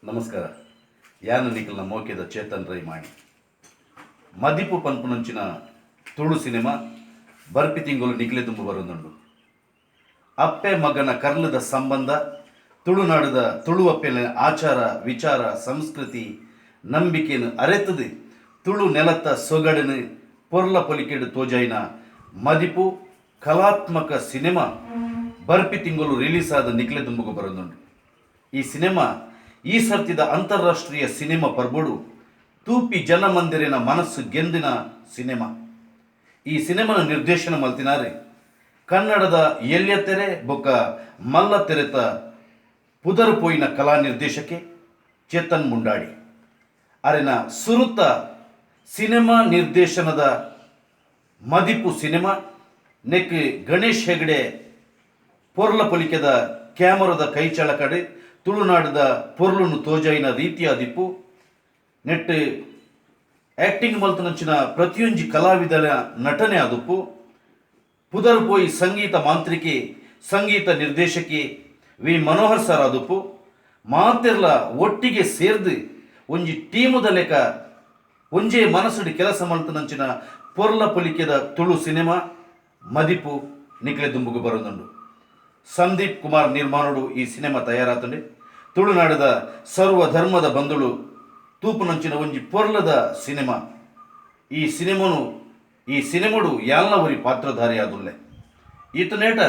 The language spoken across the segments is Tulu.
ನಮಸ್ಕಾರ. ಯಾನ್ ನಿಕಲ್ನ ಮೋಕೆದ ಚೇತನ್ ರೈ ಮಾಣಿ. ಮದಿಪು ಪನ್ಪುನಂಚಿನ ತುಳು ಸಿನಿಮಾ ಬರ್ಪಿ ತಿಂಗೊಲು ನಿಕ್ಲೆ ದುಂಬು ಬರೊಂದುಂಡು. ಅಪ್ಪೆ ಮಗನ ಕರ್ಲದ ಸಂಬಂಧ, ತುಳುನಾಡುದ ತುಳುವಪ್ಪೆನ ಆಚಾರ, ವಿಚಾರ, ಸಂಸ್ಕೃತಿ, ನಂಬಿಕೆನ್ ಅರೆತ್ದ್ ತುಳು ನೆಲತ್ತ ಸೊಗಡುನ್ ಪೊರ್ಲ ಪೊಲಿಕೆಡ್ ತೋಜಾಯಿನ ಮದಿಪು ಕಲಾತ್ಮಕ ಸಿನಿಮಾ ಬರ್ಪಿ ತಿಂಗೊಲು ರಿಲೀಸ್ ಆದ್ ನಿಕ್ಲೆ ದುಂಬುಗು ಬರೊಂದುಂಡು. ಈ ಸಿನಿಮಾ ಈ ಸರ್ತಿದ ಅಂತಾರಾಷ್ಟ್ರೀಯ ಸಿನಿಮಾ ಪರ್ಬೊಡು ತೂಪಿ ಜನಮಂದೆರೆನ ಮನಸ್ಸ್ ಗೆಂದಿನ ಸಿನಿಮಾ. ಈ ಸಿನಿಮಾನ್ ನಿರ್ದೇಶನ ಮಲ್ತಿನಾರ್ ಕನ್ನಡದ ಎಲ್ಯ ತೆರೆ ಬೊಕ್ಕ ಮಲ್ಲ ತೆರೆತ ಪುದರ್ ಪೋಯಿನ ಕಲಾ ನಿರ್ದೇಶಕೆ ಚೇತನ್ ಮುಂಡಾಡಿ. ಅರೆನ ಸುರುತ ಸಿನಿಮಾ ನಿರ್ದೇಶನದ ಮದಿಪು ಸಿನಿಮಾ ನೆಕ್ ಗಣೇಶ್ ಹೆಗಡೆ ಪೊರ್ಲ ಪೊಲಿಕೆದ ಕ್ಯಾಮರಾದ ಕೈಚಳಕಡ್ ತುಳುನಾಡುದ ಪೊರ್ಲುನು ತೋಜಾಯಿನ ರೀತಿಯಾದಿಪ್ಪು. ನೆಟ್ಟ್ ಆಕ್ಟಿಂಗ್ ಮಲ್ತುನಂಚಿನ ಪ್ರತಿಯೊಂಜಿ ಕಲಾವಿದನ ನಟನೆ ಆದುಪ್ಪು. ಪುದರ್ ಪೋಯಿ ಸಂಗೀತ ಮಾಂತ್ರಿಕೆ, ಸಂಗೀತ ನಿರ್ದೇಶಕೆ ವಿ ಮನೋಹರ್ ಸರ್ ಆದುಪ್ಪು. ಮಾತೆರ್ಲ ಒಟ್ಟಿಗೆ ಸೇರ್ದ್ ಒಂಜಿ ಟೀಮುದ ಲೆಕ ಒಂಜೇ ಮನಸ್ಸುಡ್ ಕೆಲಸ ಮಲ್ತುನಂಚಿನ ಪೊರ್ಲ ಪೊಲಿಕೆದ ತುಳು ಸಿನೆಮಾ ಮದಿಪು ನಿಕ್ಲೆ ದುಂಬುಗು ಬರೊಂದುಂಡು. ಸಂದೀಪ್ ಕುಮಾರ್ ನಿರ್ಮಾಣೊಡು ಈ ಸಿನೆಮಾ ತಯಾರಾತ್ಂಡ್. ತುಳುನಾಡುದ ಸರ್ವ ಧರ್ಮದ ಬಂಧುಲು ತೂಪುನಂಚಿನ ಒಂಜಿ ಪೊರ್ಲದ ಸಿನೆಮಾ. ಈ ಸಿನೆಮೊನು ಈ ಸಿನೆಮೊಡು ಯಾನ್ಲ ಒರಿ ಪಾತ್ರಧಾರಿಯಾದುಲ್ಲೆ. ಈತನೇಟ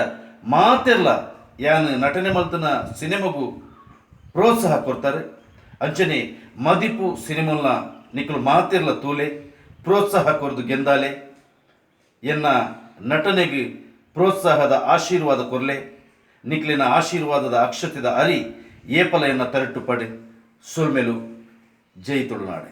ಮಾತೆರ್ಲ ಯಾನ್ ನಟನೆ ಮಲ್ತಿನ ಸಿನೆಮೊಗು ಪ್ರೋತ್ಸಾಹ ಕೊರ್ತರ್. ಅಂಚನೆ ಮದಿಪು ಸಿನೆಮೊಲ್ನ ನಿಕುಲು ಮಾತೆರ್ಲ ತೂಲೆ, ಪ್ರೋತ್ಸಾಹ ಕೊರ್ದು ಗೆಂದಾಲೆ. ಎನ್ನ ನಟನೆಗ್ ಪ್ರೋತ್ಸಾಹದ ಆಶೀರ್ವಾದ ಕೊರ್ಲೆ. ನಿಕ್ಲೆನ ಆಶೀರ್ವಾದದ ಅಕ್ಷತೆದ ಅರಿ ಏಪಲ ಎನ್ನ ತರೆಟ್ಟುಪ್ಪಡ್. ಸೊಲ್ಮೆಲು. ಜೈ ತುಳುನಾಡ್.